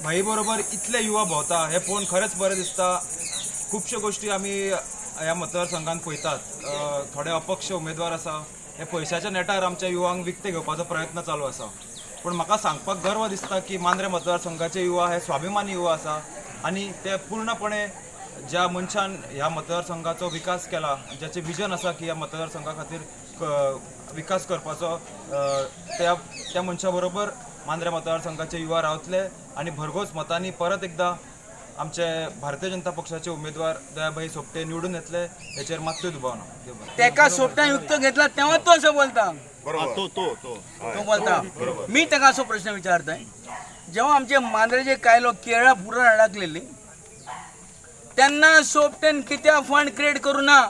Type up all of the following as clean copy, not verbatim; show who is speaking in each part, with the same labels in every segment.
Speaker 1: भाई बरोबर इतले युवा भोंवता हें पळोवन खरेंच बरें दिसता. खुबश्यो गोश्टी आमी ह्या मतदारसंघात पळयतात. थोडे अपक्ष उमेदवार आसा, हे पयशाच्या नेटार आमच्या युवांक विकते घेवपाचो प्रयत्न चालू आसा. पूण म्हाका सांगपाक गर्व दिसता की मांद्रे मतदारसंघाचे युवा हे स्वाभिमानी युवा आसा आनी ते पूर्णपणे ज्या मनशान ह्या मतदारसंघाचो विकास केला, ज्याचें विजन आसा की ह्या मतदारसंघा खातीर विकास करपाचो, त्या त्या मनशा बरोबर मांद्रे मतदारसंघाचे युवा रावतले आनी भरघोस मतांनी परत एकदां आमचे भारतीय जनता पक्षाचे उमेदवार दयाभाई सोपटे निवडून येतले, हेचेर मात्तूय दुबाव ना. देव बरें.
Speaker 2: तेका सोपट्यान विकतो घेतला तेव्हा तो असं बोलता.
Speaker 3: तो तो तो
Speaker 2: तो बोलता. मी ताका असो प्रश्न विचारतय, जेव्हा आमचे मांद्रेचे काय लोक केरळा पुरान अडकलेली तेन्ना सोपटेन कित्याक फंड क्रिएट करू ना?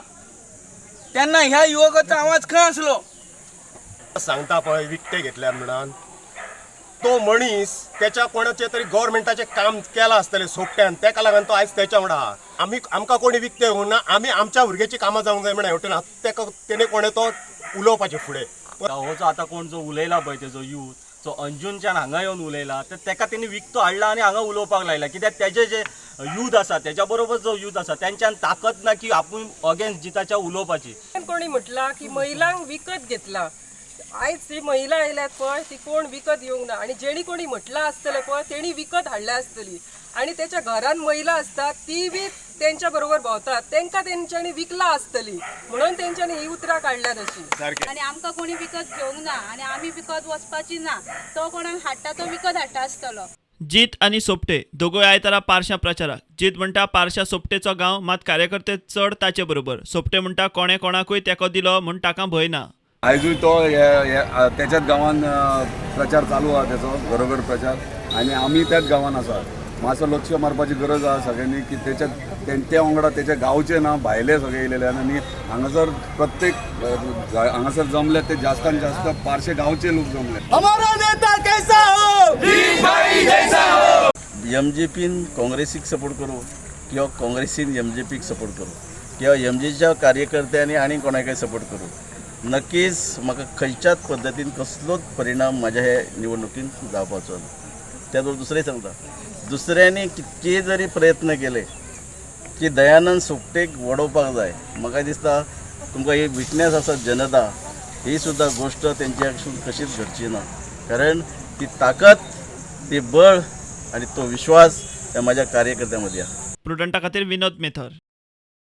Speaker 2: तेन्ना ह्या युवकाचो आवाज खंय आसलो?
Speaker 3: सांगता पळय, विकते घेतल्यार म्हणून तो मनीस त्याच्या कोणाचे तरी गव्हर्मेंटाचें काम केलां आसतलें सोपट्यान, तेका लागून तो आयज तेच्या वांगडा आहा. आमी आमकां कोणी विकते घेवंक ना, आमी आमच्या भुरग्याची कामां जावंक जाय म्हणून हेवटेन तेका तेणे कोणें तो उलोवपाचें फुडें.
Speaker 4: हो जो आतां कोण जो उलयला पळय, तेजो यूथ जो अंजूनच्यान हांगा येवन उलयला, तर तेका तेणी विकतो हाडला आनी हांगा उलोवपाक लायला. कित्याक तेजे जे यूथ आसा, तेज्या बरोबर जो यूथ आसा, तेंच्यान ताकद ना की आपूण अगेन्स्ट जिताच्या उलोवपाची.
Speaker 5: कोणी म्हटला की महिलांक विकत घेतला. आयज जी महिला आयल्यात पळय, ती कोण विकत येवंक ना आनी जेणी कोणी म्हटलां आसतलें पळय, तेणी विकत हाडल्या आसतली आनी त्याच्या घरान महिला आसतात, ती बी तेंच्या बरोबर भोंवतात, तेंकां तेंच्यांनी विकला आसतली म्हणून तेंच्यांनी ही उतरां काडल्यात अशी.
Speaker 6: आनी आमकां कोणी विकत घेवंक ना आनी आमी विकत वचपाची ना. तो कोणाक हाडटा, तो विकत हाडटा आसतलो.
Speaker 7: जीत आनी सोपटे दोगूय आयतारा पारशा प्रचाराक. जीत म्हणटा पारशा सोपटेचो गांव, मात कार्यकर्ते चड ताचे बरोबर. सोपटे म्हणटा कोणे कोणाकूय तेंको दिलो म्हूण ताका भंय ना.
Speaker 8: आयजूय तो तेच्याच गांवान प्रचार चालू आहा तेचो, घरोघर प्रचार, आनी आमी त्याच गांवान आसा. मातसो लक्ष मारपाची गरज आहा सगळ्यांनी की तेच्या ते वांगडा तेच्या गांवचे ना, भायले सगळे येयलेले आनी हांगासर प्रत्येक हांगासर जमले ते जास्तान जास्त पारशे गांवचे लोक जमले.
Speaker 2: हमारा नेता कैसा हो?
Speaker 9: एमजेपीन काँग्रेसीक सपोर्ट करूं किंवा काँग्रेसीन एमजेपीक सपोर्ट करूं किंवा एमजेच्या कार्यकर्त्यांनी आनी कोणाकय सपोर्ट करूं, नक्कीच म्हाका खंयच्याच पद्दतीन कसलोच परिणाम म्हाज्या हे निवडणुकीन जावपाचो ना. त्या बरोबर दुसरें सांगता, दुसऱ्यांनी कितके जरी प्रयत्न केले की दयानंद सोपटेक वडोवपाक जाय, म्हाका दिसता तुमकां ही विटनेस आसा जनता, ही सुद्दां गोश्ट तेंच्यासून कशीच घडची ना, कारण ती ताकद, ती बळ आणि तो विश्वास ह्या माझ्या कार्यकर्त्यामध्ये आहे.
Speaker 7: प्रुडंटा खातीर विनोद मेथर.